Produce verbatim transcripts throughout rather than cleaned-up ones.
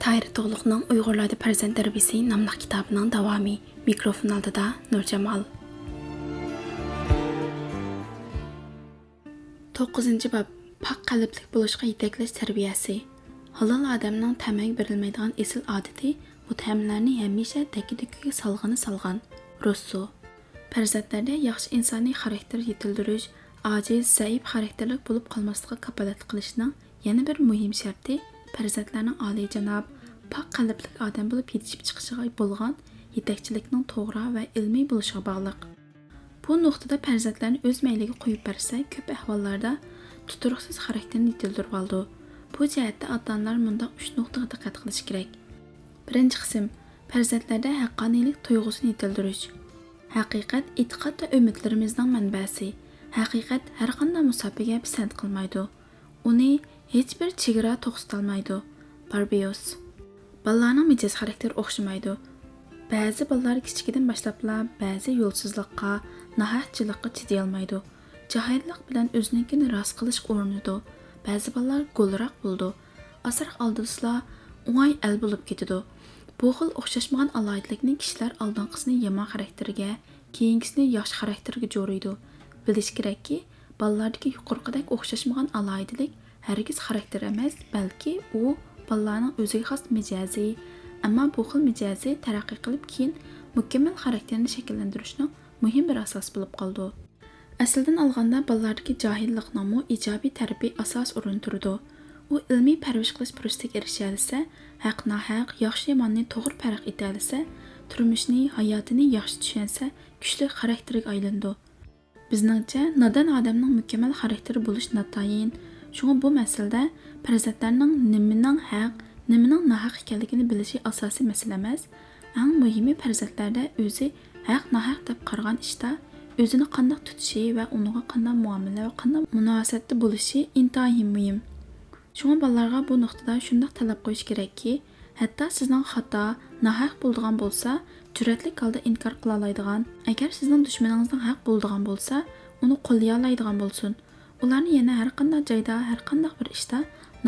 تاھىر تۇغلۇقنىڭ ئۇيغۇرلاردا پەرزەنت تەربىيىسى ناملىق كىتابىنىڭ داۋامى. مىكروفون ئالدىدا نۇرجامال. توققۇزىنچى باب، پاك قەلبلىك بولۇشقا يېتەكلەش تەربىيەسى. ھالال ئادەمنىڭ تەمەگە بېرىلمەيدىغان ئېسىل ئادىتى، مۇتتەھەملەرنى ھەمىشە دەككە-دۈككىگە سالغىنى سالغان. روسسو. پەرزەنتلەردە ياخشى ئىنسانىي خاراكتېر يېتىلدۈرۈش، ئاجىز، زەئىپ خاراكتېرلىك بولۇپ قالماسلىققا كاپالەتلىك قىلىشنىڭ يەنە بىر مۇھىم شەرتى، پەرزەنتلەرنىڭ ئالىيجاناب، پاك قەلبلىك ئادەم بولۇپ يېتىشىپ چىقىشىغا بولغان يېتەكچىلىكنىڭ توغرا ۋە ئىلمىي بولۇشىغا باغلىق. بۇ نۇقتىدا پەرزەنتلەرنى ئۆز مەيلىگە قويۇپ بەرسە، كۆپ ئەھۋاللاردا تۇتۇرۇقسىز خاراكتېرنى يېتىلدۈرۈۋالىدۇ. بۇ جەھەتتە ئاتا-ئانىلار مۇنداق ئۈچ نۇقتىغا دىققەت قىلىشى كېرەك. بىرىنچى قىسىم، پەرزەنتلەردە ھەققانىيلىق تۇيغۇسىنى يېتىلدۈرۈش. ھەقىقەت ئېتىقاد ۋە ئۈمىدلىرىمىزنىڭ مەنبەسى. ھەقىقەت ھەرقانداق مۇساپىگە پىسەنت قىلمايدۇ. ئۇنى ھېچبىر چېگرا توختىتالمايدۇ. باربىيوس. بالىلارنىڭ مىجەز خاراكتېرى ئوخشىمايدۇ. بەزى بالىلار كىچىكىدىن باشلاپلا بەزى يولسىزلىققا، ناھەقچىلىققا چىدىيالمايدۇ. جاھىللىق بىلەن ئۆزىنىڭكىنى راست قىلىشقا ئۇرۇنىدۇ. بەزى بالىلار گولىراق بولىدۇ. ئازراق ئالدىسىلا ئوڭاي ئەل بولۇپ كېتىدۇ. بۇ خىل ئوخشاشمىغان ئالاھىدىلىكنى كىشىلەر ئالدىنقىسىنى يامان خاراكتېرگە، كېيىنكىسىنى ياخشى خاراكتېرگە جورۇيدۇ. بىلىش كېرەككى، بالىلاردىكى يۇقىرىقىدەك ئوخشاشمىغان ئالاھىدىلىك ھەرگىز خاراكتېر ئەمەس، بەلكى ئۇ بالىلارنىڭ ئۆزىگە خاس مىجەزى، ئەمما بۇ خىل مىجەزى تەرەققىي قىلىپ كېيىن مۇكەممەل خاراكتېرنى شەكىللەندۈرۈشنىڭ مۇھىم بىر ئاساسى بولۇپ قالىدۇ. ئەسلىدىن ئالغاندا، بالىلاردىكى جاھىللىقنىڭمۇ ئىجابىي تەرىپى ئاساسىي ئورۇندا تۇرىدۇ. ئۇ ئىلمىي پەرۋىش قىلىش پۇرسىتىگە ئېرىشەلىسە، ھەق-ناھەق، ياخشى-ياماننى توغرا پەرق ئېتەلىسە، تۇرمۇشنى، ھاياتىنى ياخشى چۈشەنسە، كۈچلۈك خاراكتېرگە ئايلىنىدۇ. بىزنىڭچە، نادان ئادەمنىڭ مۇكەممەل خاراكتېرى بولۇشى ناتايىن. شۇڭا بۇ مەسىلىدە پەرزەنتلەرنىڭ نېمىنىڭ ھەق، نېمىنىڭ ناھەق ئىكەنلىكىنى بىلىشى ئاساسىي مەسىلە ئەمەس. ئەڭ مۇھىمى، پەرزەنتلەردە ئۆزى ھەق-ناھەق دەپ قارىغان ئىشتا ئۆزىنى قانداق تۇتۇشى ۋە ئۇنىڭغا قانداق مۇئامىلە ۋە قانداق مۇناسىۋەتتە بولۇشى ئىنتايىن مۇھىم. شۇڭا بالىلارغا بۇ نۇقتىدا شۇنداق تەلەپ قويۇش كېرەككى، ھەتتا سىزنىڭ خاتا، ناھەق بولىدىغان بولسا، جۈرئەتلىك ھالدا ئىنكار قىلالايدىغان، ئەگەر سىزنىڭ دۈشمىنىڭىزنىڭ ھەق بولىدىغان بولسا، ئۇنى قوللىيالايدىغان بولسۇن. ئۇلارنى يەنە ھەرقانداق جايدا، ھەرقانداق بىر ئىشتا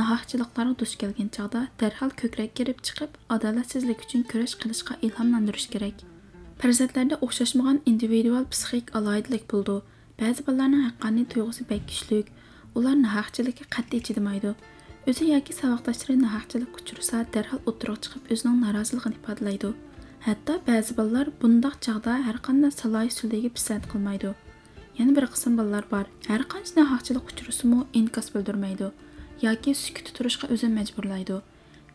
ناھەقچىلىكلارغا دۇچ كەلگەن چاغدا دەرھال كۆكرەك كېرىپ چىقىپ، ئادالەتسىزلىك ئۈچۈن كۈرەش قىلىشقا ئىلھاملاندۇرۇش كېرەك. پەرزەنتلەردە ئوخشاشمىغان ئىندىۋىدۇئال پسىخىك ئالاھىدىلىك بولىدۇ. بەزى بالىلارنىڭ ھەققانىيەت تۇيغۇسى بەك كۈچلۈك، ئۇلار ناھەقچىلىككە قەتئىي چىدىمايدۇ. ئۆزى ياكى ساۋاقداشلىرى ناھەقچىلىككە ئۇچرىسا، دەرھال ئوتتۇرىغا چىقىپ ئۆزىنىڭ نارازىلىقىنى ئىپادىلەيدۇ. ھەتتا بەزى بالىلار بۇنداق چاغدا ھەرقانداق سالاھىي سۈلھىگە پىسەنت قىلمايدۇ. يەنە بىر قىسىم بالىلار بار، ھەرقانچە ناھەقچىلىق ئۇچرىسىمۇ ئىنكاس بىلدۈرمەيدۇ ياكى سۈكۈتتە تۇرۇشقا ئۆزىنى مەجبۇرلايدۇ.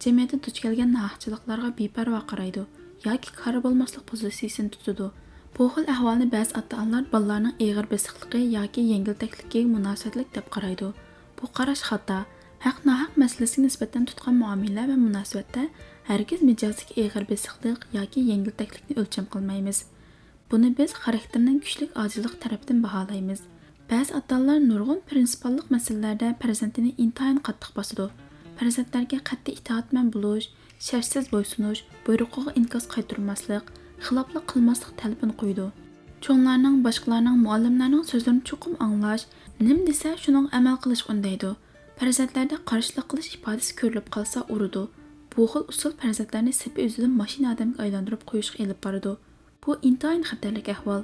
جەمئىيەتتە دۇچ كەلگەن ناھەقچىلىقلارغا بىپەرۋا قارايدۇ ياكى كارى بولماسلىق پوزىتسىيىسىنى تۇتىدۇ. بۇ خىل ئەھۋالنى بەزى ئاتا-ئانىلار بالىلارنىڭ ئېغىر بېسىقلىقى ياكى يەڭگىلتەكلىكىگە مۇناسىۋەتلىك دەپ قارايدۇ. بۇ قاراش خاتا. ھەق-ناھەق مەسىلىسىگە نىسبەتەن تۇتقان مۇئامىلە ۋە مۇناسىۋەتتە ھەرگىز مىجەزدىكى ئېغىر بېسىقلىق ياكى يەڭگىلتەكلىكنى ئۆلچەم قىلمايمىز. بۇنى بىز خاراكتېرنىڭ كۈچلۈك ئاجىزلىقى تەرىپىدىن باھالايمىز. بەزى ئاتا-ئانىلار نۇرغۇن پىرىنسىپاللىق مەسىلىلەردە پەرزەنتىنى ئىنتايىن قاتتىق باسىدۇ. پەرزەنتلەرگە قەتئىي ئىتائەتمەن بولۇش، شەرتسىز بويسۇنۇش، بۇيرۇقىغا ئىنكاس قايتۇرماسلىق، خىلاپلىق قىلماسلىق تەلىپىنى قويىدۇ. چوڭلارنىڭ، باشقىلارنىڭ، مۇئەللىملەرنىڭ سۆزلىرىنى چوقۇم ئاڭلاش، نېمە دېسە، شۇنىڭغا ئەمەل قىلىشقا ئۈندەيدۇ. پەرزەنتلەردە قارشىلىق قىلىش ئىپادىسى كۆرۈلۈپ قالسا، ئۇرىدۇ. بۇ خىل ئۇسۇل پەرزەنتلەرنى سېپى ئۈزۈلۈپ ماشىنا ئادەمگە ئايلاندۇرۇپ قويۇشقا ئېلىپ بارىدۇ. بۇ ئىنتايىن خەتەرلىك ئەھۋال.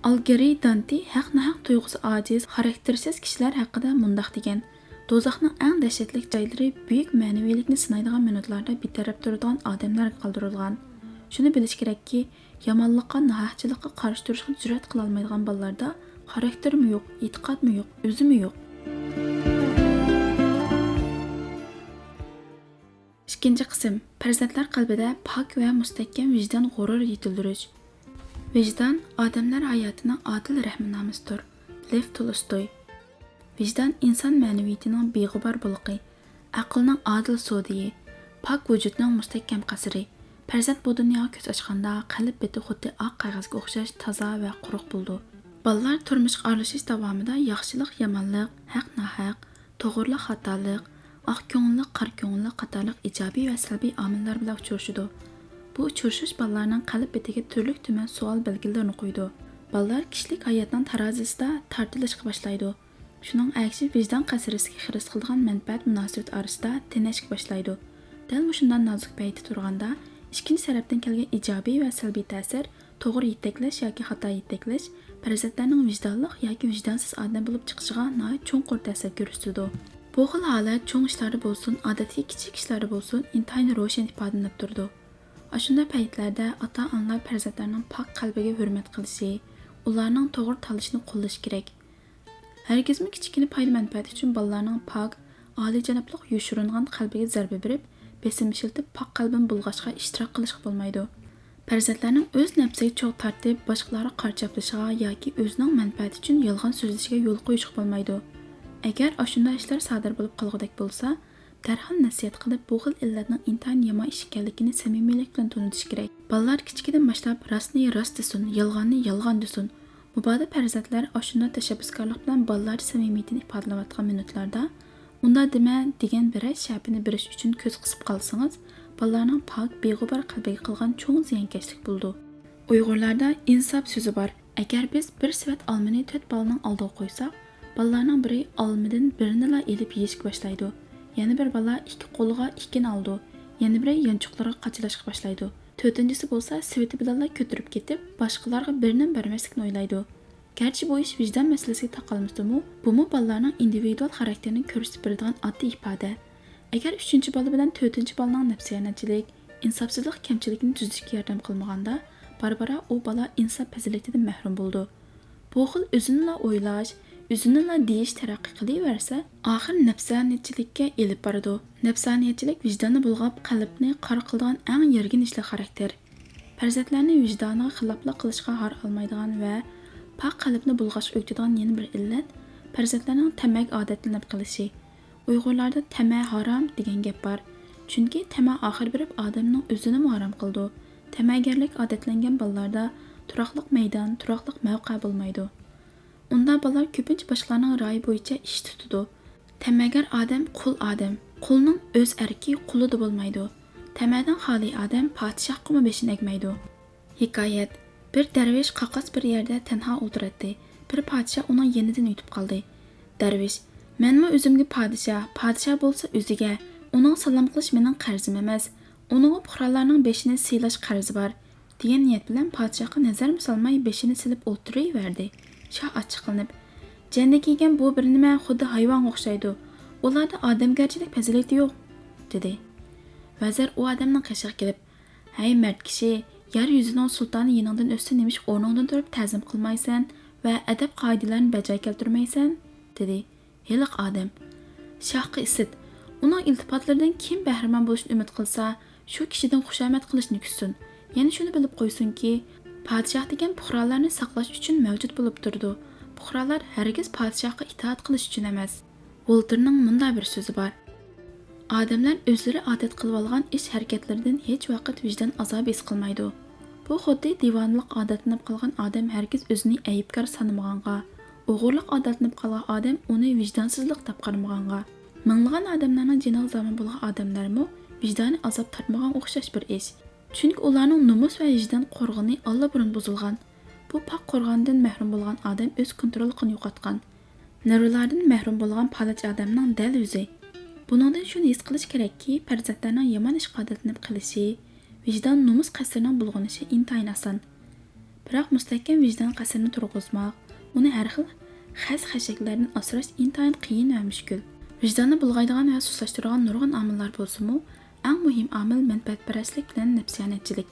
ئالگېرى دانتى ھەق-ناھەق تۇيغۇسى ئاجىز، خاراكتېرسىز كىشىلەر ھەققىدە مۇنداق دېگەن: «دوزاخنىڭ ئەڭ دەھشەتلىك جايلىرى بۈيۈك مەنىۋىيلىكنى سىنايدىغان مىنۇتلاردا بىتەرەپ تۇرىدىغان ئادەملەرگە قالدۇرۇلغان.» شۇنى بىلىش كېرەككى، يامانلىققا، ناھەقچىلىققا قارشى تۇرۇشقا جۈرئەت قىلالمايدىغان بالىلاردا خاراكتېرمۇ يوق، ئېتىقادمۇ يوق، ئۆزىمۇ يوق. ئىككىنچى قىسىم، پەرزەنتلەر قەلبىدە پاك ۋە مۇستەھكەم ۋىجدان غۇرۇر يېتىلدۈرۈش. ۋىجدان ئادەملەر ھاياتىنىڭ ئادىل رەھىمنامىسىدۇر. لېف تولستوي. ۋىجدان ئىنسان مەنىۋىيىتىنىڭ بىغۇبار بۇلىقى، ئەقىلنىڭ ئادىل سودىيى، پاك ۋۇجۇدنىڭ مۇستەھكەم قەسرى. پەرزەنت بۇ دۇنياغا كۆز ئاچقاندا، قەلب بېتى خۇددى ئاق قەغەزگە ئوخشاش تازا ۋە قۇرۇق بولىدۇ. بالىلار تۇرمۇشقا ئارىلىشىش داۋامىدا ياخشىلىق، يامانلىق، ھەق، ناھەق، توغرىلىق، خاتالىق، ئاق كۆڭۈللۈك، قارا كۆڭۈللۈك قاتارلىق ئىجابىي ۋە سەلبىي ئامىللار بىلەن ئۇچرىشىدۇ. بۇ ئۇچرىشىش بالىلارنىڭ قەلب بېتىگە تۈرلۈك تۈمەن سوئال بەلگىلىرىنى قويىدۇ. بالىلار كىشىلىك ھاياتنىڭ تارازىسىدا تارتىلىشقا باشلايدۇ. شۇنىڭ ئەكسى، ۋىجدان قەسرىسىگە خىرىس قىلىدىغان مەنپەئەت مۇناسىۋىتى ئارىسىدا تېڭەشكە باشلايدۇ. دەل مۇشۇنداق نازۇك پەيتتە تۇرغاندا، ئىككىنچى تەرەپتىن كەلگەن ئىجابىي ۋە سەلبىي تەسىر، توغرا يېتەكلەش ياكى خاتا يېتەكلەش پەرزەنتلەرنىڭ ۋىجدانلىق ياكى ۋىجدانسىز ئادەم بولۇپ چىقىشىغا ناھايىتى چوڭقۇر تەسىر كۆرسىتىدۇ. بۇ خىل ھالەت چوڭ ئىشلاردا بولسۇن، ئادەتتىكى كىچىك ئىشلاردا بولسۇن، ئىنتايىن روشەن ئىپادىلىنىپ تۇرىدۇ. ئاشۇنداق پەيتلەردە ئاتا-ئانىلار پەرزەنتلەرنىڭ پاك قەلبىگە ھۆرمەت قىلىشى، ئۇلارنىڭ توغرا تاللىشىنى قوللىشى كېرەك. ھەرگىزمۇ كىچىككىنە پايدا-مەنپەئەت ئۈچۈن بالىلارنىڭ پاك، ئالىيجانابلىق يوشۇرۇنغان قەلبىگە زەربە بېرىپ، بېسىم ئىشلىتىپ، پاك قەلبىنى بۇلغاشقا ئىشتىراك قىلىشقا بولمايدۇ. پەرزەنتلەرنىڭ ئۆز نەپسىگە چوغ تارتىپ، باشقىلارغا قارا چاپلىشىغا ياكى ئۆزىنىڭ مەنپەئەتى ئۈچۈن يالغان سۆزلىشىگە يول قويۇشقا بولمايدۇ. ئەگەر ئاشۇنداق ئىشلار سادىر بولۇپ قالغۇدەك بولسا، دەرھال نەسىھەت قىلىپ، بۇ خىل ئىللەتنىڭ ئىنتايىن يامان ئىش ئىكەنلىكىنى سەمىمىيلىك بىلەن تونۇتۇش كېرەك. بالىلار كىچىكىدىن باشلاپ راستنى راست دېسۇن، يالغاننى يالغان دېسۇن. مۇبادا پەرزەنتلەر ئاشۇنداق تەشەببۇسكارلىق بىلەن بالىلارچە سەمىمىيىتىنى ئىپادىلەۋاتقان مىنۇتلاردا، ئۇنداق دېمە دېگەن بىرەر شەپىنى بېرىش ئۈچۈن كۆز قىسىپ قالسىڭىز، بالىلارنىڭ پاك، بىغۇبار قەلبىگە قىلغان چوڭ زىيانكەشلىك بولىدۇ. ئۇيغۇرلاردا ئىنساپ سۆزى بار. ئەگەر بىز بىر سېۋەت ئالمىنى تۆت بالىنىڭ ئالدىغا قويساق، بالىلارنىڭ بىرى ئالمىدىن بىرنىلا ئېلىپ يېيىشكە باشلايدۇ. يەنە بىر بالا ئىككى قولىغا ئىككىنى ئالىدۇ. يەنە بىرى يانچۇقلىرىغا قاچىلاشقا باشلايدۇ. تۆتىنچىسى بولسا سېۋىتى بىلەنلا كۆتۈرۈپ كېتىپ، باشقىلارغا بىرنېمە بەرمەسلىكنى ئويلايدۇ. گەرچە بۇ ئىش ۋىجدان مەسىلىسىگە تاقالمىسىمۇ، بۇمۇ بالىلارنىڭ ئىندىۋىدۇئال خاراكتېرىنى كۆرسىتىپ بېرىدىغان ئاددىي ئىپادە. ئەگەر ئۈچىنچى بالا بىلەن تۆتىنچى بالىنىڭ نەپسىيانەتچىلىك، ئىنساپسىزلىق كەمچىلىكىنى تۈزىتىشكە ياردەم قىلمىغاندا، بارا-بارا ئۇ بالا ئىنساپ پەزىلىتىدىن مەھرۇم بولىدۇ. بۇ خىل ئۆزىنىلا ئويلاش، ئۆزىنىلا دېيىش تەرەققىي قىلىۋەرسە، ئاخىر نەپسانىيەتچىلىككە ئېلىپ بارىدۇ. نەپسانىيەتچىلىك ۋىجداننى بۇلغاپ، قەلبنى قارا قىلىدىغان ئەڭ يەرگىنچلىك خاراكتېر. پەرزەنتلەرنى ۋىجدانىغا خىلاپلىق قىلىشقا ھار ئالمايدىغان ۋە پاك قەلبنى بۇلغاشقا ئۆگىتىدىغان يەنە بىر ئىللەت، پەرزەنتلەرنىڭ تەمەگە ئادەتلىنىپ قېلىشى. ئۇيغۇرلاردا تەمە ھارام دېگەن گەپ بار. چۈنكى تەمە ئاخىر بېرىپ ئادەمنىڭ ئۆزىنىمۇ ھارام قىلىدۇ. تەمەگەرلىك ئادەتلەنگەن بالىلاردا تۇراقلىق مەيدان، تۇراقلىق مەۋقە بولمايدۇ. ئۇنداق بالىلار كۆپىنچە باشقىلارنىڭ رايى بويىچە ئىش تۇتىدۇ. تەمەگەر ئادەم قۇل ئادەم. قۇلنىڭ ئۆز ئەركى قۇلىدا بولمايدۇ. تەمەدىن خالىي ئادەم پادىشاھقىمۇ بېشىنى ئەگمەيدۇ. ھېكايەت. بىر دەرۋىش قاقاس بىر يەردە تەنھا ئولتۇراتتى. بىر پادىشاھ ئۇنىڭ يېنىدىن ئۆتۈپ قالدى. دەرۋىش، مەنمۇ ئۆزۈمگە پادىشاھ، پادىشاھ بولسا ئۆزىگە، ئۇنىڭغا سالام قىلىش مېنىڭ قەرزىم ئەمەس، ئۇنىڭغا پۇقرالارنىڭ بېشىنى سىيلاش قەرزى بار، دېگەن نىيەت بىلەن پادىشاھقا نەزەرمۇ سالماي بېشىنى سېلىپ ئولتۇرۇۋەردى. شاھ ئاچچىقلىنىپ، جەننىگە كىيگەن بۇ بىر نېمە خۇددى ھايۋانغا ئوخشايدۇ، ئۇلاردا ئادەمگەرچىلىك پەزىلىتى يوق، دېدى. ۋەزىر ئۇ ئادەمنىڭ قېشىغا كېلىپ، ھەي مەرد كىشى، يەر يۈزىنىڭ سۇلتانى يېنىڭدىن ئۆتسە نېمىشقا ئورنۇڭدىن تۇرۇپ تەزىم قىلمايسەن ۋە ئەدەپ قائىدىلەرنى بەجا كەلتۈرمەيسەن؟ دېدى. ھېلىقى ئادەم، شاھقا ئىسىت، ئۇنىڭ ئىلتىپاتلىرىدىن كىم بەھرىمەن بولۇشنى ئۈمىد قىلسا، شۇ كىشىدىن خۇشامەت قىلىشنى كۈتسۇن. يەنە شۇنى بىلىپ قويسۇنكى، پادىشاھ دېگەن پۇقرالارنى ساقلاش ئۈچۈن مەۋجۇت بولۇپ تۇرىدۇ. پۇقرالار ھەرگىز پادىشاھقا ئىتائەت قىلىش ئۈچۈن ئەمەس. ۋولتېرنىڭ مۇنداق بىر سۆزى بار، ئادەملەر ئۆزلىرى ئادەت قىلىۋالغان ئىش-ھەرىكەتلىرىدىن ھېچ ۋاقىت ۋىجدان ئازابى ھېس قىلمايدۇ. بۇ خۇددى دىۋانىلىق ئادەتلىنىپ قالغان ئادەم ھەرگىز ئۆزىنى ئەيىبكار سانىمىغانغا، ئوغرىلىق ئادەتلىنىپ قالغان ئادەم ئۇنى ۋىجدانسىزلىق دەپ قارىمىغانغا، مىڭلىغان ئادەملەرنىڭ جېنىغا زامىن بولغان ئادەملەرمۇ ۋىجدانىي ئازاب تارتمىغان ئوخشاش بىر ئىش. چۈنكى ئۇلارنىڭ نومۇس ۋە ۋىجدان قورغىنى ئاللىبۇرۇن بۇزۇلغان. بۇ پاك قورغاندىن مەھرۇم بولغان ئادەم ئۆز كونتروللۇقىنى يوقاتقان. نېرۋىلاردىن مەھرۇم بولغان پالەچ ئادەمنىڭ دەل ئۆزى. بۇنىڭدىن شۇنى ھېس قىلىش كېرەككى، پەرزەنتلەرنىڭ يامان ئىشقا ئادەتلىنىپ قېلىشى، ۋىجدان، نومۇس قەسرىنىڭ بۇلغىنىشى ئىنتايىن ئاسان. بىراق مۇستەھكەم ۋىجدان قەسرىنى تۇرغۇزماق، ئۇنى ھەر خىل خەس-خەشەكلەردىن ئاسراش ئىنتايىن قىيىن ۋە مۈشكۈل. ۋىجداننى بۇلغايدىغان ۋە سۇسلاشتۇرىدىغان نۇرغۇن ئامىللار بولسىمۇ، ئەڭ مۇھىم ئامىل مەنپەئەتپەرەسلىك بىلەن نەپسىيانەتچىلىك.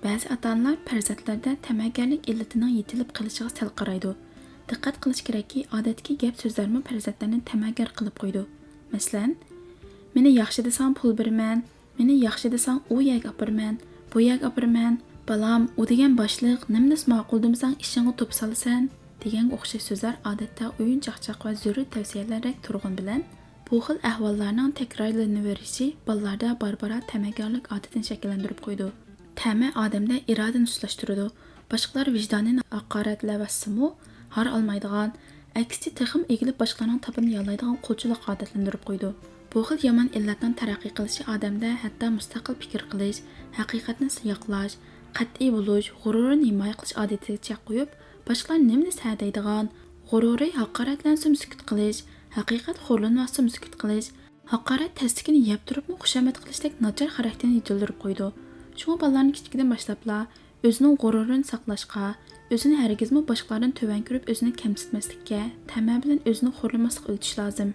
بەزى ئاتا-ئانىلار پەرزەنتلەردە تەمەگەرلىك ئىللىتىنىڭ يېتىلىپ قېلىشىغا سەل قارايدۇ. دىققەت قىلىش كېرەككى، ئادەتتىكى گەپ-سۆزلەرمۇ پەرزەنتلەرنى تەمەگەر قىلىپ قويىدۇ. مەسىلەن، مېنى ياخشى دېسەڭ پۇل بېرىمەن، مېنى ياخشى دېسەڭ ئۇ يەرگە ئاپىرىمەن، بۇ يەرگە ئاپىرىمەن، بالام، ئۇ دېگەن باشلىق، نېمە دېسە ماقۇل دېمىسەڭ ئىشىڭغا توپا سالىسەن، دېگەنگە ئوخشاش سۆزلەر ئادەتتە ئويۇن-چاقچاق ۋە زۆرۈر تەۋسىيەلەردەك تۇرغىنى بىلەن، بۇ خىل ئەھۋاللارنىڭ تەكرارلىنىۋېرىشى بالىلاردا بارا-بارا تەمەگەرلىك ئادىتىنى شەكىللەندۈرۈپ قويىدۇ. تەمە ئادەمدە ئىرادىنى سۇسلاشتۇرىدۇ. باشقىلار ۋىجدانىنى ھاقارەتلەۋاتسىمۇ، ھار ئالمايدىغان، ئەكسىچە تېخىمۇ ئېگىلىپ باشقىلارنىڭ تاپىنى يالايدىغان قۇلچىلىققا ئادەتلەندۈرۈپ قويىدۇ. بۇ خىل يامان ئىللەتنىڭ تەرەققىي قىلىشى ئادەمدە ھەتتا مۇستەقىل پىكىر قىلىش، ھەقىقەتنى سىياقلاش، قەتئىي بولۇش، غۇرۇرىنى ھىمايە قىلىش ئادىتىگە چەك قويۇپ، باشقىلار نېمە دېسە ھە دەيدىغان، غۇرۇرى ھاقارەتلەنسىمۇ سۈكۈت قىلىش، ھەقىقەت خورلىنىۋاتسىمۇ سۈكۈت قىلىش، ھاقارەت تەستىكىنى يەپ تۇرۇپمۇ خۇشامەت قىلىشتەك ناچار خاراكتېرنى يېتىلدۈرۈپ قويىدۇ. شۇڭا بالىلارنى كىچىكىدىن باشلاپلا ئۆزىنىڭ غۇرۇرىنى ساقلاشقا، ئۆزىنى ھەرگىزمۇ باشقىلاردىن تۆۋەن كۆرۈپ، ئۆزىنى كەمسىتمەسلىككە، تەمە بىلەن ئۆزىنى خورلىماسلىققا ئۆگىتىش لازىم.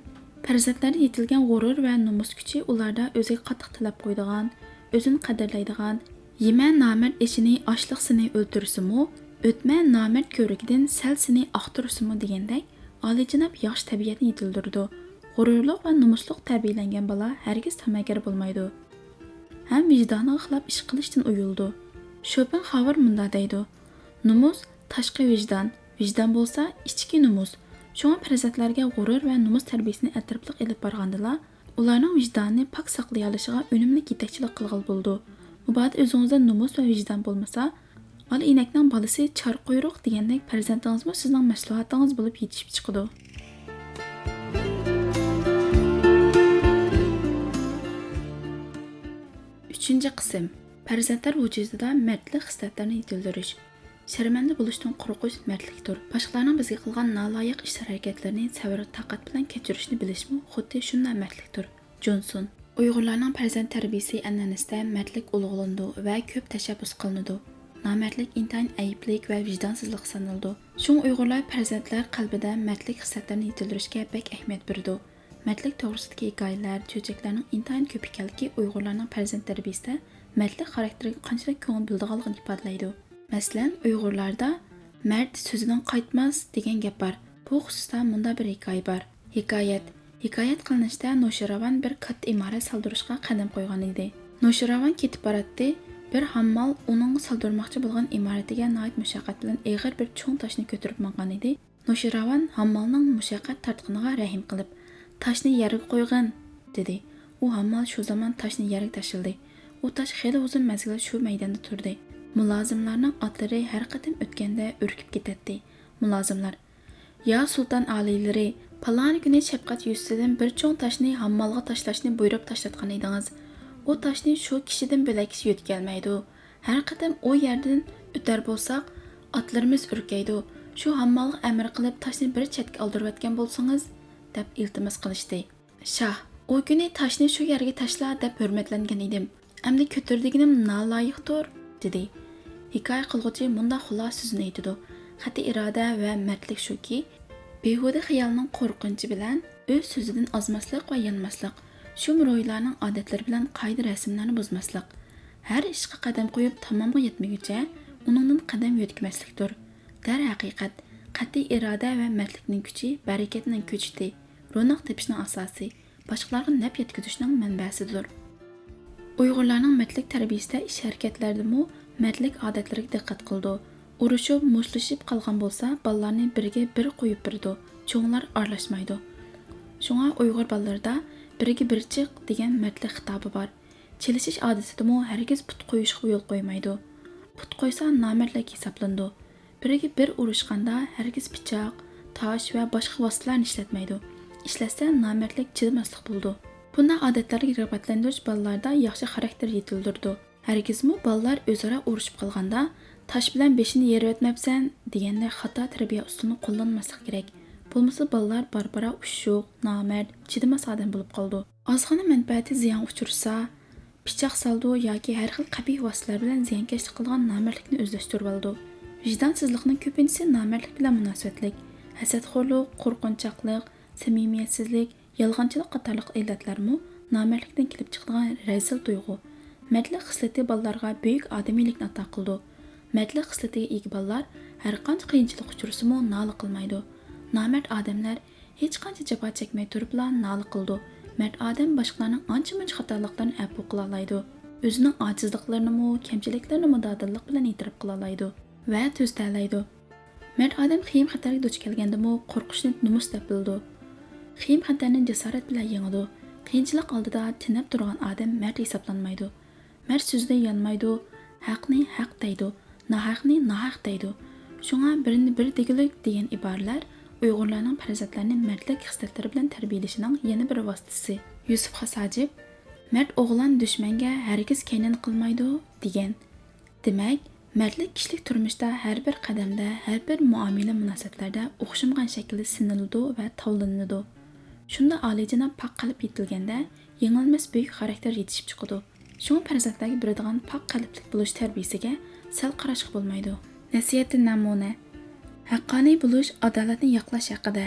پەرزەنتلەردە يېتىلگەن غۇرۇر ۋە نومۇس كۈچى ئۇلاردا ئۆزىگە قاتتىق تەلەپ قويىدىغان، ئۆزىنى قەدىرلەيدىغان، «يېمە نامەرد ئېشىنى، ئاچلىق سېنى ئۆلتۈرسىمۇ، ئۆتمە نامەرد كۆۋرۈكىدىن، سەل سېنى ئاختۇرسىمۇ» دېگەندەك ئالىيجاناب ياخشى تەبىئەتنى يېتىلدۈرىدۇ. غۇرۇرلۇق ۋە نومۇسلۇق تەربىيەلەنگەن بالا ھەرگىز تاماكىگەر بولمايدۇ ھەم ۋىجدانىغا خىلاپ ئىش قىلىشتىن ئۇيىلىدۇ. شوپېنخاۋېر مۇنداق دەيدۇ: «نومۇس، تاشقى ۋىجدان، ۋىجدان بولسا ئىچكى نومۇس.» شۇڭا پەرزەنتلەرگە غۇرۇر ۋە نومۇس تەربىيىسىنى ئەتراپلىق ئېلىپ بارغاندىلا، ئۇلارنىڭ ۋىجدانىنى پاك ساقلىيالىشىغا ئۈنۈملۈك يېتەكچىلىك قىلغىلى بولىدۇ. مۇبادا ئۆزىڭىزدە نومۇس ۋە ۋىجدان بولمىسا، «ئالا ئىنەكنىڭ بالىسى چار قۇيرۇق» دېگەندەك پەرزەنتىڭىزمۇ سىزنىڭ مەھسۇلاتىڭىز بولۇپ يېتىشىپ چىقىدۇ. ئۈچىنچى قىسىم. پەرزەنتلەر ۋۇجۇدىدا مەردلىك خىسلەتلەرنى يېتىلدۈرۈش. شەرمەندە بولۇشتىن قورقۇش مەردلىكتۇر. باشقىلارنىڭ بىزگە قىلغان نالايىق ئىش-ھەرىكەتلىرىنى سەۋر-تاقەت بىلەن كەچۈرۈشنى بىلىشمۇ خۇددى شۇنداق مەردلىكتۇر. جونسون. ئۇيغۇرلارنىڭ پەرزەنت تەربىيىسى ئەنئەنىسىدە مەردلىك ئۇلۇغلىنىدۇ ۋە كۆپ تەشەببۇس قىلىنىدۇ. نامەردلىك ئىنتايىن ئەيىبلىك ۋە ۋىجدانسىزلىق سانىلىدۇ. شۇڭا ئۇيغۇرلار پەرزەنتلەر قەلبىدە مەردلىك خىسلەتلەرنى يېتىلدۈرۈشكە بەك ئەھمىيەت بېرىدۇ. مەردلىك توغرىسىدىكى ھېكايىلەر، چۆچەكلەرنىڭ ئىنتايىن كۆپلۈكلۈكى ئۇيغۇرلارنىڭ پەرزەنت تەربىيىسىدە مەردلىك خاراكتېرىگە قانچىلىك كۆڭۈل بۆلىدىغانلىقىنى ئىپادىلەيدۇ. مەسىلەن، ئۇيغۇرلاردا «مەرد سۆزىدىن قايتماس» دېگەن گەپ بار. بۇ خۇسۇستا مۇنداق بىر ھېكايە بار. ھېكايەت. ھېكايەت قىلىنىشتا، نوشىراۋان بىر كاتتا ئىمارەت سالدۇرۇشقا قەدەم قويغان ئىدى. نوشىراۋان كېتىپ باراتتى. بىر ھاممال ئۇنىڭ سالدۇرماقچى بولغان ئىمارىتىگە ناھايىتى مۇشەققەت بىلەن ئېغىر بىر چوڭ تاشنى كۆتۈرۈپ ماڭغان ئىدى. نوشىراۋان ھاممالنىڭ مۇشەققەت تارتقىنىغا رەھىم قىلىپ، «تاشنى يەرگە قويغىن!» دېدى. ئۇ ھاممال شۇ زامان تاشنى يەرگە تاشلىدى. ئۇ تاش خېلى ئۇزۇن مەزگىل شۇ مەيداندا تۇردى. مۇلازىملارنىڭ ئاتلىرى ھەر قېتىم ئۆتكەندە ئۈركۈپ كېتەتتى. مۇلازىملار: «يا سۇلتان ئالىيلىرى، پالانى كۈنى شەپقەت يۈزىسىدىن بىر چوڭ تاشنى ھاممالغا تاشلاشنى بۇيرۇپ تاشلاتقان ئىدىڭىز. ئۇ تاشنى شۇ كىشىدىن بۆلەك كىشى يۆتكىيەلمەيدۇ. ھەر قېتىم ئۇ يەردىن ئۆتەر بولساق، ئاتلىرىمىز ئۈركەيدۇ. شۇ ھاممالغا ئەمىر قىلىپ، تاشنى بىر چەتكە ئالدۇرۇۋەتكەن بولسىڭىز» دەپ ئىلتىماس قىلىشتى. شاھ: «ئۇ كۈنى تاشنى شۇ يەرگە تاشلا دەپ ھۆرمەتلەنگەن ئىدىم. ئەمدى كۆتۈر دېگىنىم نالايىقتۇر» دېدى. ھېكايە قىلغۇچى مۇنداق خۇلاسە سۆزىنى ئېيتىدۇ: «قەتئىي ئىرادە ۋە مەردلىك شۇكى، بىھۇدە خىيالنىڭ قورقۇنچى بىلەن ئۆز سۆزىدىن ئازماسلىق ۋە يانماسلىق، شۇم روھىلارنىڭ ئادەتلىرى بىلەن قائىدە-رەسىملەرنى بۇزماسلىق، ھەر ئىشقا قەدەم قويۇپ تامامغا يەتمىگۈچە ئۇنىڭدىن قەدەم يۆتكىمەسلىكتۇر. دەرھەقىقەت، قەتئىي ئىرادە ۋە مەردلىكنىڭ كۈچى بەرىكەتنىڭ كۆچىتى، روناق تېپىشنىڭ ئاساسى، باشقىلارغا نەپ يەتكۈزۈشنىڭ مەنبەسىدۇر.» ئۇيغۇرلارنىڭ مەردلىك تەربىيىسىدە ئىش-ھەرىكەتلەردىمۇ مەردلىك ئادەتلىرىگە دىققەت قىلىدۇ. ئۇرۇشۇپ، مۇشتلىشىپ قالغان بولسا، بالىلارنى بىرگە بىر قويۇپ بېرىدۇ، چوڭلار ئارىلاشمايدۇ. شۇڭا ئۇيغۇر بالىلىرىدا «بىرگە بىر چىق» دېگەن مەردلىك خىتابى بار. چېلىشىش ئادىتىدىمۇ ھەرگىز پۇت قويۇشقا يول قويمايدۇ. پۇت قويسا نامەردلىك ھېسابلىنىدۇ. بىرگە بىر ئۇرۇشقاندا ھەرگىز پىچاق، تاش ۋە باشقا ۋاسىتىلەرنى ئىشلەتمەيدۇ. ئىشلەتسە نامەردلىك، چىدىماسلىق بولىدۇ. بۇنداق ئادەتلەرگە رىغبەتلەندۈرۈش بالىلاردا ياخشى خاراكتېر يېتىلدۈرىدۇ. ھەرگىزمۇ بالىلار ئۆزئارا ئۇرۇشۇپ قالغاندا «تاش بىلەن بېشىنى يېرىۋەتمەپسەن» دېگەندەك خاتا تەربىيە ئۇسۇلىنى قوللانماسلىق كېرەك. بولمىسا بالىلار بارا-بارا ئۇششۇق، نامەرد، چىدىماس ئادەم بولۇپ قالىدۇ. ئازغىنا مەنپەئەتى زىيانغا ئۇچرىسا، پىچاق سالىدۇ ياكى ھەر خىل قەبىھ ۋاسىتىلەر بىلەن زىيانكەشلىك قىلىدىغان نامەردلىكنى ئۆزلەشتۈرۈۋالىدۇ. ۋىجدانسىزلىقنىڭ كۆپىنچىسى نامەردلىك بىلەن مۇناسىۋەتلىك. ھەسەتخورلۇق، قورقۇنچاقلىق، سەمىمىيەتسىزلىك، يالغانچىلىق قاتارلىق ئىللەتلەرمۇ نامەردلىكتىن كېلىپ چىقىدىغان رەزىل تۇيغۇ. مەردلىك خىسلىتى بالىلارغا بۈيۈك ئادىمىيلىكنى ئاتا قىلىدۇ. مەردلىك خىسلىتىگە ئىگە بالىلار ھەرقانچە قىيىنچىلىق ئۇچرىسىمۇ نالە قىلمايدۇ. نامەرد ئادەملەر ھېچقانچە جاپا چەكمەي تۇرۇپلا نالە قىلىدۇ. مەرد ئادەم باشقىلارنىڭ ئانچە-مۇنچە خاتالىقلىرىنى ئەپۇ قىلالايدۇ. ئۆزىنىڭ ئاجىزلىقلىرىنىمۇ، كەمچىلىكلىرىنىمۇ دادىللىق بىلەن ئېتىراپ قىلالايدۇ ۋە تۈزىتەلەيدۇ. مەرد ئادەم خېيىم-خەتەرگە دۇچ كەلگەندىمۇ قورقۇشنى نومۇس دەپ بىلىدۇ. خېيىم-خەتەرنى جاسارەت بىلەن يېڭىدۇ. قىيىنچىلىق ئالدىدا تېنەپ تۇرغان ئادەم مەرد ھېسابلانمايدۇ. مەرد سۆزىدە يانمايدۇ، ھەقنى ھەق دەيدۇ، ناھەقنى ناھەق دەيدۇ. شۇڭا «بىرنى بىر دېگۈلۈك» دېگەن ئىبارىلەر ئۇيغۇرلارنىڭ پەرزەنتلەرنى مەردلىك خىسلەتلىرى بىلەن تەربىيەلىشىنىڭ يەنە بىر ۋاسىتىسى. يۈسۈپ خاس ھاجىپ: «مەرد ئوغلان دۈشمەنگە ھەرگىز كەينىنى قىلمايدۇ» دېگەن. دېمەك، مەردلىك كىشىلىك تۇرمۇشتا ھەر بىر قەدەمدە، ھەر بىر مۇئامىلە مۇناسىۋەتلەردە ئوخشىمىغان شەكىلدە سىنىلىدۇ ۋە تاۋلىنىدۇ. شۇنداق ئالىيجاناب پاك قەلب يېتىلگەندە، يېڭىلمەس بۈيۈك خاراكتېر يېتىشىپ چىقىدۇ. شۇڭا پەرزەنتلەرگە بېرىدىغان پاك قەلبلىك بولۇش تەربىيىسىگە سەل قاراشقا بولمايدۇ. نەسىھەتتىن نەمۇنە. ھەققانىي بولۇش ئادالەتنى ياقلاش ھەققىدە.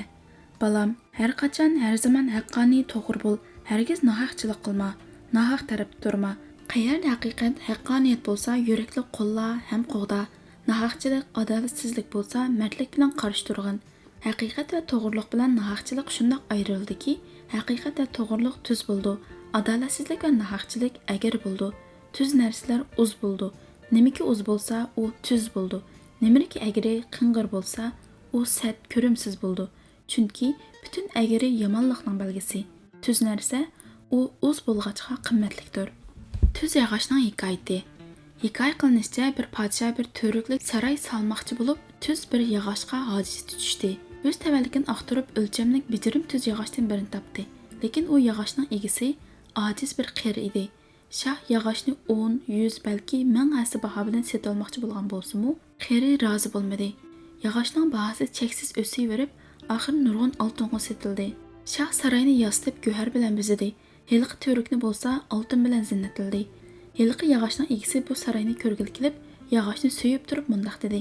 بالام، ھەر قاچان، ھەر زامان ھەققانىي، توغرا بول، ھەرگىز ناھەقچىلىق قىلما، ناھەق تەرەپتە تۇرما. قەيەردە ھەقىقەت، ھەققانىيەت بولسا، يۈرەكلىك قوللا ھەم قوغدا. ناھەقچىلىك، ئادالەتسىزلىك بولسا، مەردلىك بىلەن قارشى تۇرغىن. ھەقىقەت ۋە توغرىلىق بىلەن ناھەقچىلىك شۇنداق ئايرىلىدۇكى، ھەقىقەت ۋە توغرىلىق تۈز بولىدۇ، ئادالەتسىزلىك ۋە ناھەقچىلىك ئەگرى بولىدۇ. تۈز نەرسىلەر ئۇز بولىدۇ. نېمىكى ئۇز بولسا، ئۇ تۈز بولىدۇ. نېمىنىكى ئەگرى، قىڭغىر بولسا، ئۇ سەت، كۆرۈمسىز بولىدۇ. چۈنكى پۈتۈن ئەگرى يامانلىقنىڭ بەلگىسى. تۈز نەرسە ئۇ ئۇز بولغاچقا قىممەتلىكتۇر. تۈز ياغاچنىڭ ھېكايىتى. ھېكايە قىلىنىشىچە، بىر پادىشاھ بىر تۈۋرۈكلۈك ساراي سالماقچى بولۇپ، تۈز بىر ياغاچقا ھاجىتى چۈشتى. ئۆز تەۋەلىكىنى ئاختۇرۇپ، ئۆلچەملىك بېجىرىم تۈز ياغاچتىن بىرنى تاپتى. لېكىن ئۇ ياغاچنىڭ ئىگىسى ئاجىز بىر قېرى ئىدى. شاھ ياغاچنى ئون، يۈز، بەلكى مىڭ ھەسسە باھا بىلەن سېتىۋالماقچى بولغان بولسىمۇ، قېرى رازى بولمىدى. ياغاچنىڭ باھاسى چەكسىز ئۆسۈۋېرىپ، ئاخىرى نۇرغۇن ئالتۇنغا سېتىلدى. شاھ ساراينى ياسىتىپ، گۆھەر بىلەن بېزىدى. ھېلىقى تۈۋرۈكنى بولسا ئالتۇن بىلەن زىننەتلىدى. ھېلىقى ياغاچنىڭ ئىگىسى بۇ ساراينى كۆرگىلى كېلىپ، ياغاچنى سۆيۈپ تۇرۇپ مۇنداق دېدى: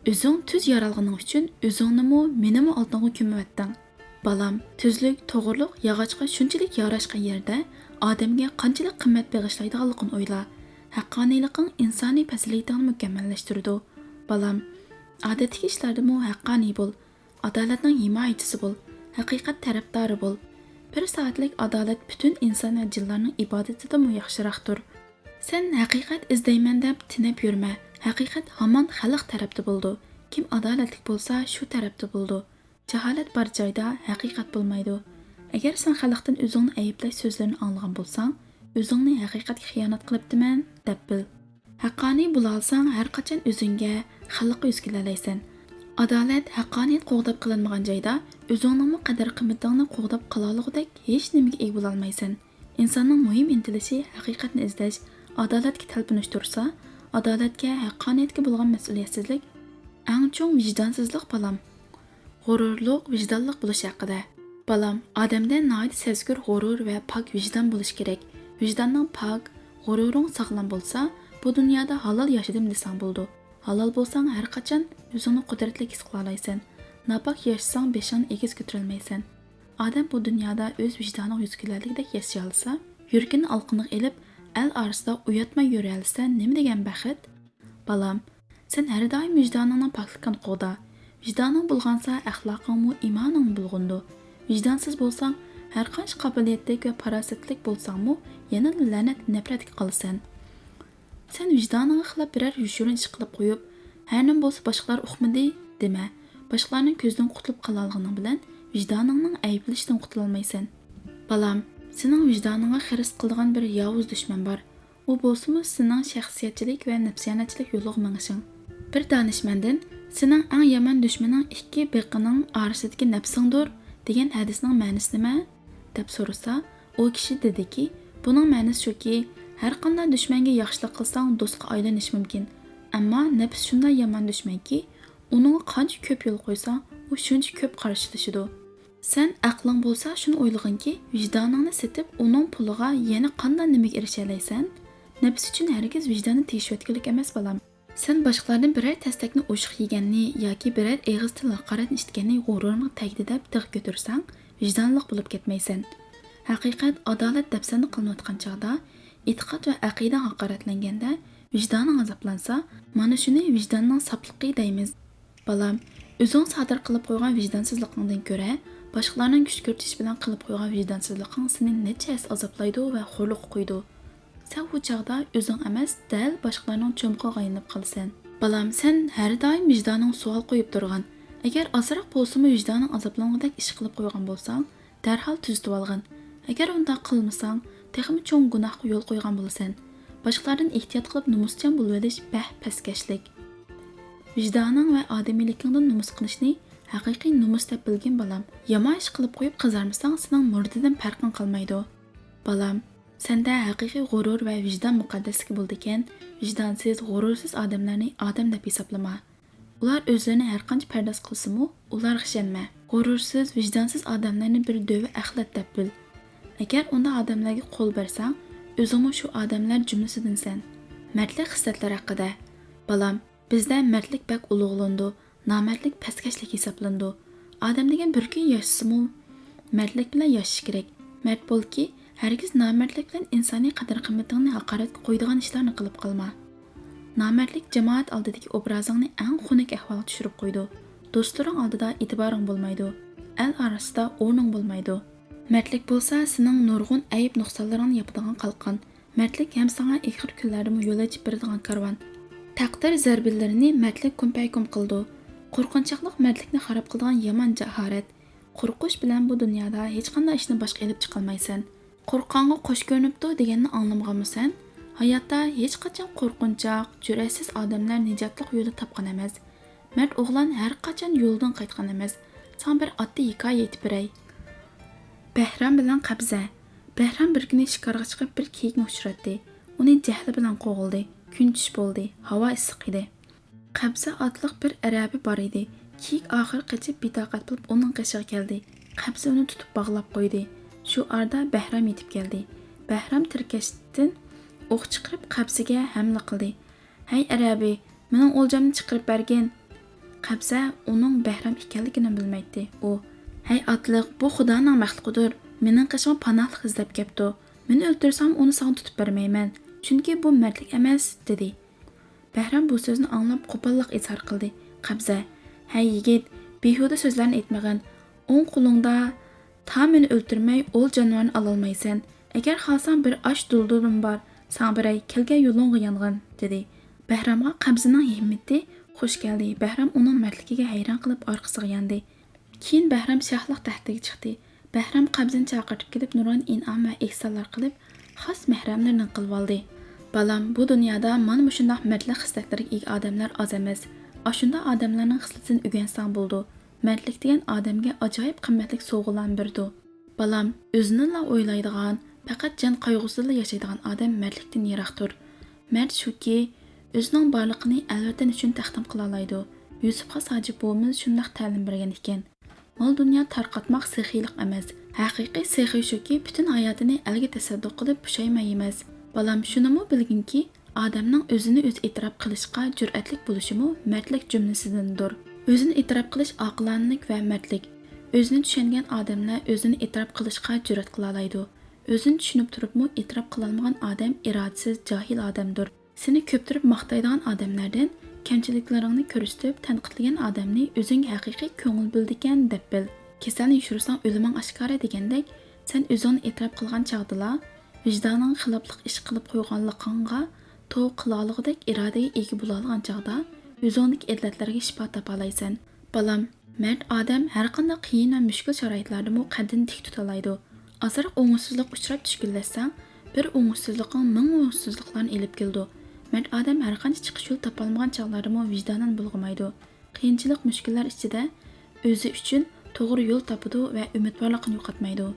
«ئۆزۈڭ تۈز يارالغىنىڭ ئۈچۈن ئۆزۈڭنىمۇ، مېنىمۇ ئالتۇنغا كۆمۈۋەتتىڭ.» بالام، تۈزلۈك، توغرىلىق ياغاچقا شۇنچىلىك ياراشقان يەردە ئادەمگە قانچىلىك قىممەت بېغىشلايدىغانلىقىنى ئويلا. ھەققانىيلىقىڭ ئىنسانىي پەزىلىتىڭنى مۇكەممەللەشتۈرىدۇ. بالام، ئادەتتىكى ئىشلاردىمۇ ھەققانىي بول. ئادالەتنىڭ ھىمايىچىسى بول. ھەقىقەت تەرەپدارى بول. بىر سائەتلىك ئادالەت پۈتۈن ئىنسان ۋە جىنلارنىڭ ئىبادىتىدىنمۇ ياخشىراقتۇر. سەن ھەقىقەت ئىزدەيمەن دەپ تېنەپ يۈرمە. ھەقىقەت ھامان خەلق تەرەپتە بولىدۇ. كىم ئادالەتلىك بولسا، شۇ تەرەپتە بولىدۇ. جاھالەت بار جايدا ھەقىقەت بولمايدۇ. ئەگەر سەن خەلقتىن ئۆزۈڭنى ئەيىبلەش سۆزلىرىنى ئاڭلىغان بولساڭ، ئۆزۈڭنى ھەقىقەتكە خىيانەت قىلىپتىمەن دەپ بىل. ھەققانىي بولالىساڭ، ھەرقاچان ئۆزۈڭگە، خەلققە يۈزكىلەلەيسەن. ئادالەت، ھەققانىيەت قوغداپ قېلىنمىغان جايدا ئۆزۈڭنىڭمۇ قەدىر-قىممىتىڭنى قوغداپ قالالىغۇدەك ھېچنېمىگە ئىگە بولالمايسەن. ئىنساننىڭ مۇھىم ئىنتىلىشى ھەقىقەتنى ئىزدەش، ئادالەتكە تەلپۈنۈش تۇرسا، ئادالەتكە، ھەققانىيەتكە بولغان مەسئۇلىيەتسىزلىك ئەڭ چوڭ ۋىجدانسىزلىق، بالام. غۇرۇرلۇق، ۋىجدانلىق بولۇش ھەققىدە. بالام، ئادەمدە ناھايىتى سەزگۈر غۇرۇر ۋە پاك ۋىجدان بولۇشى كېرەك. ۋىجداننىڭ پاك، غۇرۇرۇڭ ساغلام بولسا، بۇ دۇنيادا ھالال ياشىدىم دېسەڭ بولىدۇ. ھالال بولساڭ، ھەرقاچان ئۆزۈڭنى قۇدرەتلىك ھېس قىلالايسەن. ناپاك ياشىساڭ، بېشىڭنى ئېگىز كۆتۈرەلمەيسەن. ئادەم بۇ دۇنيادا ئۆز ۋىجدانىغا يۈزكېلەرلىكتەك ياشىيالىسا، يۈرىكىنى ئالىقىنىغا ئېلىپ، ئەل ئارىسىدا ئۇياتماي يۈرەلىسە، نېمە دېگەن بەخت؟ بالام، سەن ھەر دائىم ۋىجدانىڭنىڭ پاكلىقىنى قوغدا. ۋىجدانىڭ بۇلغانسا، ئەخلاقىڭمۇ، ئىمانىڭمۇ بۇلغىنىدۇ. ۋىجدانسىز بولساڭ، ھەرقانچە قابىلىيەتلىك ۋە پاراسەتلىك بولساڭمۇ، يەنىلا لەنەت، نەپرەتكە قالىسەن. سەن ۋىجدانىڭغا خىلاپ بىرەر يوشۇرۇن ئىش قىلىپ قويۇپ، ھەر نېمە بولسا باشقىلار ئۇقمىدى دېمە. باشقىلارنىڭ كۆزىدىن قۇتۇلۇپ قالالىغىنىڭ بىلەن، ۋىجدانىڭنىڭ ئەيىبلىشىدىن قۇتۇلالمايسەن. بالام، سېنىڭ ۋىجدانىڭغا خىرىس قىلىدىغان بىر ياۋۇز دۈشمەن بار. ئۇ بولسىمۇ سېنىڭ شەخسىيەتچىلىك ۋە نەپسىيانەتچىلىك يولىغا مېڭىشىڭ. بىر دانىشمەندىن، «سېنىڭ ئەڭ يامان دۈشمىنىڭ ئىككى بېقىنىڭ ئارىسىدىكى نەپسىڭدۇر» دېگەن ھەدىسنىڭ مەنىسى نېمە؟ دەپ سورىسا، ئۇ كىشى دېدىكى، بۇنىڭ مەنىسى شۇكى، ھەرقانداق دۈشمەنگە ياخشىلىق قىلساڭ، دوستقا ئايلىنىشى مۇمكىن. ئەمما نەپس شۇنداق يامان دۈشمەنكى، ئۇنىڭغا قانچە كۆپ يول قويساڭ، ئۇ شۇنچە كۆپ قارشىلىشىدۇ. سەن ئەقلىڭ بولسا شۇنى ئويلىغىنكى، ۋىجدانىڭنى سېتىپ، ئۇنىڭ پۇلىغا يەنە قانداق نېمىگە ئېرىشەلەيسەن؟ نەپس ئۈچۈن ھەرگىز ۋىجداننى تېگىشىۋەتكۈلۈك ئەمەس، بالام. سەن باشقىلاردىن بىرەر تەستەكنى ئوشۇق يېگەننى ياكى بىرەر ئېغىز تىل ھاقارەتنى ئىشىتكەننى غۇرۇرۇڭنىڭ تەگدى دەپ دىغ كۆتۈرسەڭ، ۋىجدانلىق بولۇپ كەتمەيسەن. ھەقىقەت، ئادالەت دەپسەندە قىلىنىۋاتقان چاغدا، ئېتىقاد ۋە ئەقىدەڭ ھاقارەتلەنگەندە، ۋىجدانىڭ ئازابلانسا، مانا شۇنى ۋىجداننىڭ ساپلىقى دەيمىز. بالام، ئۆزۈڭ سادىر قىلىپ قويغان ۋىجدانسىزلىقىڭدىن كۆرە، باشقىلارنىڭ كۈشكۈرتۈشى بىلەن قىلىپ قويغان ۋىجدانسىزلىقىڭ سېنى نەچچە ھەسسە ئازابلايدۇ ۋە خورلۇققا قويىدۇ. سەن ئۇ چاغدا ئۆزۈڭ ئەمەس، دەل باشقىلارنىڭ چومىقىغا ئايلىنىپ قالىسەن. بالام، سەن ھەر دائىم ۋىجدانىڭ سوئال قويۇپ تۇرغان. ئەگەر ئازراق بولسىمۇ ۋىجدانىڭ ئازابلانغۇدەك ئىش قىلىپ قويغان بولساڭ، دەرھال تۈزىتىۋالغىن. ئەگەر ئۇنداق قىلمىساڭ، تېخىمۇ چوڭ گۇناھقا يول قويغان بولىسەن. باشقىلاردىن ئېھتىيات قىلىپ نومۇسچان بولۇۋېلىش بەك پەسكەشلىك. ۋىجدانىڭ ۋە ئادىمىيلىكىڭدىن نومۇس قىلىشنى ھەقىقىي نومۇس دەپ بىلگىن، بالام. يامان ئىش قىلىپ قويۇپ قىزارمىساڭ، سېنىڭ مۇردىدىن پەرقىڭ قالمايدۇ. بالام، سەندە ھەقىقىي غۇرۇر ۋە ۋىجدان مۇقەددەسلىكى بولىدىكەن، ۋىجدانسىز، غۇرۇرسىز ئادەملەرنى ئادەم دەپ ھېسابلىما. ئۇلار ئۆزلىرىنى ھەرقانچە پەرداز قىلسىمۇ، ئۇلارغا ئىشەنمە. غۇرۇرسىز، ۋىجدانسىز ئادەملەرنى بىر دۆۋە ئەخلەت دەپ بىل. ئەگەر ئۇنداق ئادەملەرگە قول بەرسەڭ، ئۆزۈڭمۇ شۇ ئادەملەر جۈملىسىدىنسەن. مەردلىك خىسلەتلەر ھەققىدە. بالام، بىزدە مەردلىك بەك ئۇلۇغلىنىدۇ، نامەردلىك پەسكەشلىك ھېسابلىنىدۇ. ئادەم دېگەن بىر كۈن ياشىسىمۇ، مەردلىك بىلەن ياشىشى كېرەك. مەرد بولكى، ھەرگىز نامەردلىك بىلەن ئىنسانىي قەدىر-قىممىتىڭنى ھاقارەتكە قويىدىغان ئىشلارنى قىلىپ قالما. نامەردلىك جامائەت ئالدىدىكى ئوبرازىڭنى ئەڭ خۇنۈك ئەھۋالغا چۈشۈرۈپ قويىدۇ. دوستلىرىڭ ئالدىدا ئېتىبارىڭ بولمايدۇ. ئەل ئارىسىدا ئورنۇڭ بولمايدۇ. مەردلىك بولسا سېنىڭ نۇرغۇن ئەيىب-نۇقسانلىرىڭنى ياپىدىغان قالقان. مەردلىك ھەم ساڭا ئېغىر كۈنلەردىمۇ يول ئېچىپ بېرىدىغان كارۋان. تەقدىر زەربىلىرىنى مەردلىك كۇمپەيكۇم قىلىدۇ. قورقۇنچاقلىق مەردلىكنى خاراب قىلىدىغان يامان جاھارەت. قورقۇش بىلەن بۇ دۇنيادا ھېچقانداق ئىشنى باشقا ئېلىپ چىقالمايسەن. قورققانغا قوش كۆرۈنۈپتۇ دېگەننى ئاڭلىمىغانمۇ سەن؟ ھاياتتا ھېچقاچان قورقۇنچاق، جۈرئەتسىز ئادەملەر نىجاتلىق يولى تاپقان ئەمەس. مەرد ئوغلان ھەرقاچان يولىدىن قايتقان ئەمەس. ساڭا بىر ئاددىي ھېكايە ئېيتىپ بېرەي. بەھرام بىلەن قەبزە. بەھرام بىر كۈنى شىكارغا چىقىپ، بىر كېيىكنى ئۇچراتتى. ئۇنى جەھلى بىلەن قوغلىدى. كۈن چۈش بولدى. ھاۋا ئىسسىق ئىدى. قەبزە ئاتلىق بىر ئەرەبە بار ئىدى. كېيىك ئاخىرى قېچىپ، بىتاقەت بولۇپ ئۇنىڭ قېشىغا كەلدى. قەبزە ئۇنى تۇتۇپ باغلاپ قويدى. شۇ ئارىدا بەھرام يېتىپ كەلدى. بەھرام تىركەشتىن ئوق چىقىرىپ، قەبزىگە ھەملە قىلدى. ھەي ئەرەبى، مېنىڭ ئولجامنى چىقىرىپ بەرگىن! قەبزە ئۇنىڭ بەھرام ئىكەنلىكىنى بىلمەيتتى. ئۇ، ھەي ئاتلىق، بۇ خۇدانىڭ مەخلۇقىدۇر. مېنىڭ قېشىمغا پاناھلىق ئىزدەپ كەپتۇ. مېنى ئۆلتۈرسەڭمۇ ئۇنى ساڭا تۇتۇپ بەرمەيمەن، چۈنكى بۇ مەردلىك ئەمەس، دېدى. بەھرام بۇ سۆزنى ئاڭلاپ، قوپاللىق ئىزھار قىلدى. قەبزە، ھەي يىگىت، بىھۇدە سۆزلەرنى ئېيتمىغىن. ئوڭ قولۇڭدا تا مېنى ئۆلتۈرمەي ئۇل جانىۋارنى ئالالمايسەن. ئەگەر خالىساڭ، بىر ئاش دۇلدۇلۇم بار، ساڭا بېرەي، كەلگەن يولۇڭغا يانغىن، دېدى. بەھرامغا قەبزىنىڭ ھىممىتى خوش كەلدى. بەھرام ئۇنىڭ مەردلىكىگە ھەيران قېلىپ ئارقىسىغا ياندى. كېيىن بەھرام شاھلىق تەختىگە چىقتى. بەھرام قەبزىنى چاقىرتىپ كېلىپ، نۇرغۇن ئىنئام ۋە ئېھسانلار قىلىپ، خاس مەھرەملىرىنى قىلىۋالدى. بالام، بۇ دۇنيادا مانا مۇشۇنداق مەردلىك خىسلەتلىرىگە ئىگە ئادەملەر ئاز ئەمەس. ئاشۇنداق ئادەملەرنىڭ خىسلىتىدىن ئۆگەنسەڭ بولىدۇ. مەردلىك دېگەن ئادەمگە ئاجايىپ قىممەتلىك سوۋغىلارنى بېرىدۇ. بالام، ئۆزىنىلا ئويلايدىغان، پەقەت جان قايغۇسىدىلا ياشايدىغان ئادەم مەردلىكتىن يىراقتۇر. مەرد شۇكى، ئۆزىنىڭ بارلىقىنى ئەل-ۋەتەن ئۈچۈن تەقدىم قىلالايدۇ. يۈسۈپ خاس ھاجىپ بوۋىمىز شۇنداق تەلىم بەرگەن ئىكەن. مال-دۇنيا تارقاتماق سېخىيلىق ئەمەس. ھەقىقىي سېخىي شۇكى، پۈتۈن ھاياتىنى ئەلگە تەسەددۇق قىلىپ پۇشايمان يېمەس. بالام، شۇنىمۇ بىلگىنكى، ئادەمنىڭ ئۆزىنى ئۆزى ئېتىراپ قىلىشقا جۈرئەتلىك بولۇشىمۇ مەردلىك جۈملىسىدىندۇر. ئۆزىنى ئېتىراپ قىلىش ئاقىلانىلىك ۋە مەردلىك. ئۆزىنى چۈشەنگەن ئادەملەر ئۆزىنى ئېتىراپ قىلىشقا جۈرئەت قىلالايدۇ. ئۆزىنى چۈشىنىپ تۇرۇپمۇ ئېتىراپ قىلالمىغان ئادەم ئىرادىسىز، جاھىل ئادەمدۇر. سېنى كۆپتۈرۈپ ماختايدىغان ئادەملەردىن كەمچىلىكلىرىڭنى كۆرسىتىپ تەنقىitلىگەن ئادەمنى ئۆزۈڭگە ھەقىقىي كۆڭۈل بۆلىدىكەن دەپ بىل. كېسەلنى يوشۇرساڭ ئۆلۈمۈڭ ئاشكارا دېگەندەك، سەن ئۆزۈڭنى ئېتىراپ قىلغان چاغدىلا، ۋىجدانىڭغا خىلاپلىق ئىش قىلىپ قويغانلىقىڭغا توۋا قىلالىغۇدەك ئىرادىگە ئىگە بولالىغان چاغدا، ئۆزۈڭدىكى ئىللەتلەرگە شىپا تاپالايسەن. بالام، مەرد ئادەم ھەرقانداق قىيىن ۋە مۈشكۈل شارائىتلاردىمۇ قەددىنى تىك تۇتالايدۇ. ئازراق ئوڭۇشسىزلىققا ئۇچراپ چۈشكۈنلەشسەڭ، بىر ئوڭۇشسىزلىقىڭ مىڭ ئوڭۇشسىزلىقلارنى ئېلىپ كېلىدۇ. مەرد ئادەم ھەرقانچە چىقىش يول تاپالمىغان چاغلاردىمۇ ۋىجدانەن بۇلغىمايدۇ. قىيىنچىلىق، مۈشكۈللەر ئىچىدە ئۆزى ئۈچۈن توغرا يول تاپىدۇ ۋە ئۈمىدۋارلىقىنى يوقاتمايدۇ.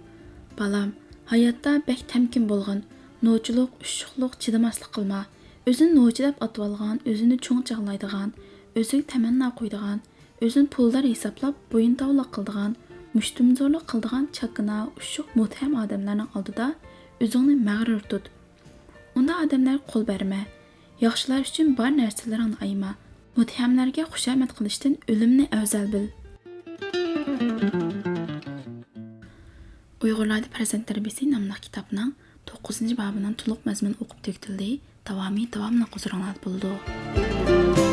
بالام، ھاياتتا بەك تەمكىن بولغىن. نوچىلىق، ئۇششۇقلۇق، چىدىماسلىق قىلما. ئۆزىنى نوچى دەپ ئاتىۋالغان، ئۆزىنى چوڭ چاغلايدىغان، ئۆزىگە تەمەننا قويىدىغان، ئۆزىنى پۇلدار ھېسابلاپ بويۇنتاۋلىق قىلىدىغان، مۇشتۇمزورلۇق قىلىدىغان چاكىنا، ئۇششۇق، مۇتتەھەم ئادەملەرنىڭ ئالدىدا ئۆزۈڭنى مەغرۇر تۇت. ئۇنداق ئادەملەرگە قول بەرمە. ياخشىلار ئۈچۈن بار نەرسىلىرىڭنى ئايىما. مۇتتەھەملەرگە خۇشامەت قىلىشتىن ئۆلۈمنى ئەۋزەل بىل. ئۇيغۇرلاردا پەرزەنت تەربىيىسى ناملىق كىتابنىڭ توققۇزىنچى بابىنىڭ تولۇق مەزمۇنى ئوقۇپ تۈگىتىلدى. داۋامى داۋاملىق ھۇزۇرۇڭلاردا بولىدۇ.